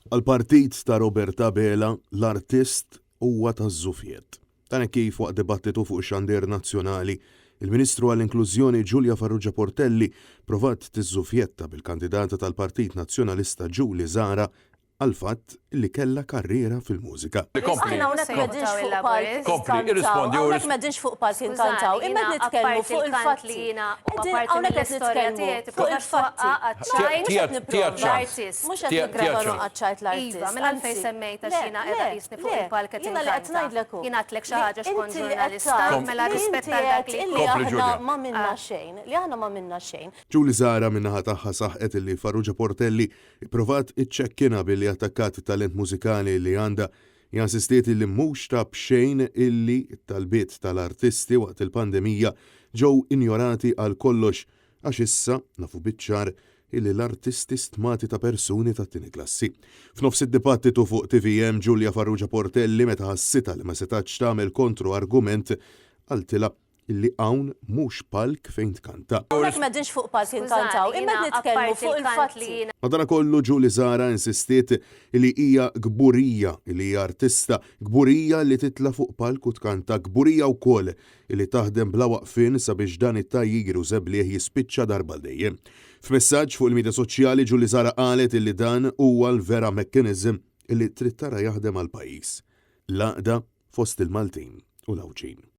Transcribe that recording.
Għall-partit ta' Robert Abela, l-artist huwa taż-żufjett. Dan hekk kif waqt dibattitu fuq ix-xandir nazzjonali, il-Ministru għall-Inklużjoni Julia Farrugia Portelli provat tiżżufjetta bil-kandidata tal-Partit Nazzjonalista Julie Zahra għall-fatt li kellha karriera fil-mużika. Kompli. Aħna hawnhekk m'qegħdinx fuq palk Kompli, inkantaw, irrispondi u hawnhekk m'qegħdinx fuq palk inkantaw, imma qed nitkellmu fuq il-fatti. Qegħdin hawnhekk qed nitkellmu fuq il-fatti. Mhux qed nipprova, mhux qed nipprova noqgħod ċajt l-artist. Iva, mela għalfejn semmejtha Le, x'jiena qiegħda le, qisni fuq le, il-palk qed jiena li qed inkanta. ngħidlek hu Jien għedtlek xi li ħaġa x'kont inti li qed ġurnalista, tgħid mela li rispett inti għal dak għedt li illi jkun. Kompli aħna Julia. m'għamilna xejn, li aħna m'għamilna xejn. Julie Zahra min-naħa tagħha saħqet illi Farrugia Portelli Ipprovat iċċekkinha billi attakkat it-talent mużikali li għandha. Hija insistiet illi mhux ta' b'xejn illi t-talbiet tal-artisti waqt il-pandemija ġew injorati għal kollox għax issa nafu biċ-ċar illi l-artisti stmati ta' persuni tat-tieni klassi. F'nofs id-dibattitu fuq tvm Julia Farrugia Portelli meta ħassitha li ma setgħetx tagħmel kontro-argument qaltilha Illi hawn mhux palk fejn tkanta. Hawnhekk m'qegħdinx fuq palk inkantaw, imma qed nitkellmu fuq il-fatti. Madanakollu Julie Zahra insistiet li hija kburija li hija artista, kburija li titla' fuq palk u tkanta, kburija wkoll li taħdem bla waqfien sabiex dan it-tgħajjir u żeblieh jispiċċa darba għal dejjem. F'messaġġ fuq il-midja soċjali Julie Zahra qalet illi dan huwa l-vera mechanism illi trid tara jaħdem għall-pajjiż. L-għaqda fost il-Maltin u l-Għawdxin.